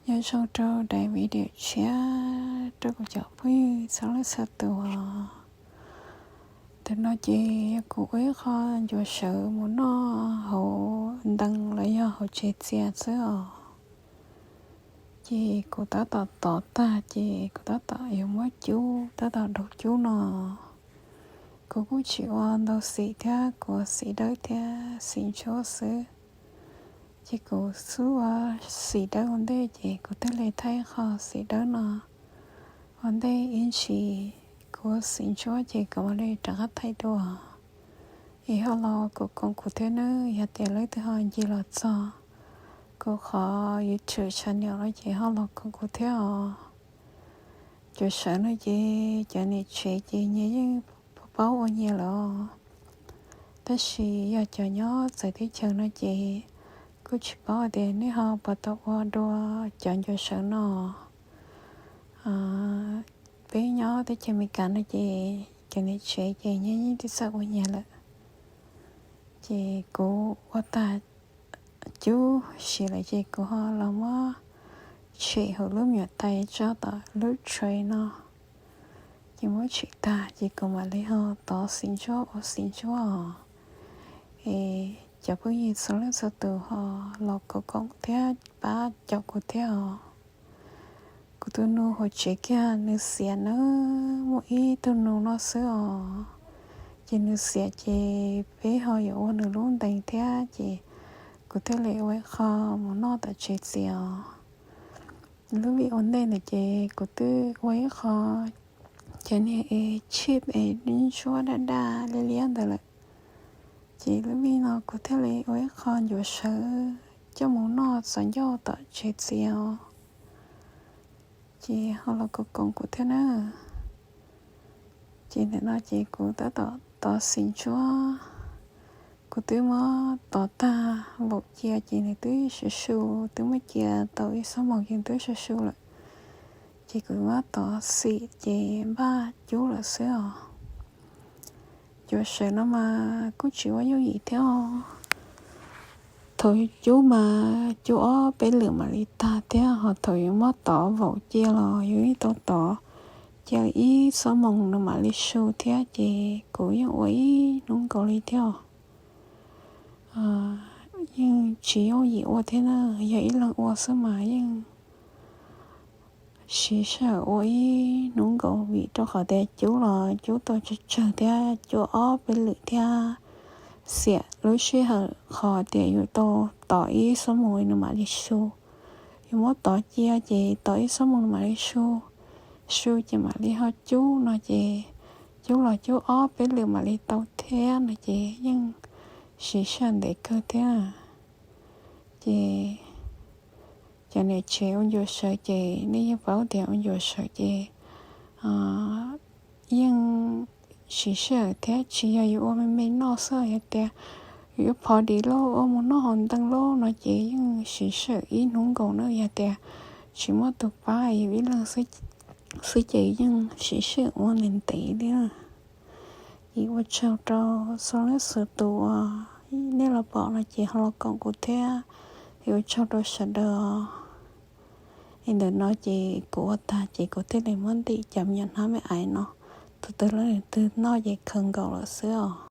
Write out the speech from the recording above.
Nyob zoo rau daim video tshiab rau kuv cov phooj ywg txhua leej txhua tus os. Tam no ces yog kuv ua ib qho ncuav sawv mus noj hauv ntees los yog hauv tsev txias xwb os. Ces kuv tab tom tov tag ces kuv tab tom yuav muab cub, tab tom daus cub no. Kuv kuj tsis ua ntau xim thiab, kuv ua xim dawb thiab xim ntsuab xwb. Ces kuv xub ua xim dawb ua ntej ces kuv thiaj li thaij qho xim dawb no ua ntej ib ntsis. Kuv ua xim ntsuab ces kuv mam li rov qab thaij dua. Es ho los koom koom kuv thiab nawb, yog tias leej twg ho ncig los txog kuv qhov YouTube channel no ces ho los koom kuv thiab os. Ncuav sawv no ces cov niam tsev ces nyias yeej paub ua nyias lawm os. Tab sis yog cov nyob txawv teb chaws no ces kuj tsis paub tias nej ho puas tau ua dua cov ncuav sawv no. Peb nyob teb chaws Amelikas no ces cov niam tsev ces nyias yeej tib txawj ua nyias lawm. Ces kuv ua tag cub siav lawm ces kuv ho los muab tshem hauv lub me nyuam tais tso tom lub tray no. Ces muab tshem tag ces kuv mam li ho tov xim ntsuab ua xim ntsuab os. Es cov phooj ywg txhua leej txhua tus ho los koom koom thiab pab caum kuv thiab os. Kuv tus nus hauv tsev kiag nws xiam nawb, muaj ib tug nus no xwb os. Ces nws xiam ces peb ho yuav ua nws lub ntees thiab ces kuv thiaj li ua ib qho mus noj tom tsev txias os. Lub vij ua ntej ntawd ces kuv twb ua ib qho cov niag es chip es ntsuab daj daj liab liab ntawd lawm. Ces lub vij no kuv thiaj li ua ib qho ncuav sawv coj mus noj txaus ncauj tom tsev txias os. Ces ho los koom koom kuv thiab na. Ces ntawm no ces kuv tab tom tov xim ntsuab. Kuv twb muab tov tag vaum cia ces nws twb su su, twb muab cia tau ib xuab moos ces twb su su lawm. Ces kuv muab tov xim ces npaj cub lawm xwb os. Ncuav sawv no mas kuj tsis ua yooj yim thiab os. Thaum cub mas cub ob peb lwm mam li tag thiab, ho thaum yuav muab tov vaum cia los yus yeej tau tov cia ib xuab moos nws mam li su thiab, ces kuv yeej ua ib hnub nkaus li thiab os. Yeej tsis yooj yim ua thiab na, yog ib leeg ua xwb mas yeej siv sij hawm ua ib hnub nkaus vim rau qhov tias cub los cub tau tsawg tsawg thiab cub ob peb lwm thiab, xiam lub sij hawm qhov tias yus tau tov ib xuab moos nws mam li su. Yus muab tov cia ces tov ib xuab moos nws mam li su, su ces mam li ho cub no ces cub los cub ob peb lwm mam li tau thiab no ces yeej siv sij hawm ntev kawg thiab. Ces cov niam tsev ua ncuav sawv ces nej yeej paub tias ua ncuav sawv ces yeej siv sij hawm thiab, tsis yog yus ua me me noj xwb, yog tias yus yuav phov dis lauj ua mus noj hauv ntees lauj no ces yeej siv sij hawm ib hnub nkaus na. Yog tias tsis muaj tus pab yus ib leeg xwb ces yeej siv sij hawm ua ntev ntev li. Es ua tsaug rau txhua leej txhua tus uas nej los pom no ces ho los koom kuv thiab. Es ua tsaug rau sawv daws. Es ntawm no ces kuv ua tag ces kuv thiaj li muab ntim cov me nyuam hnab me ais no, tus twg los tus twg noj ces khaws nkaus lawm xwb os.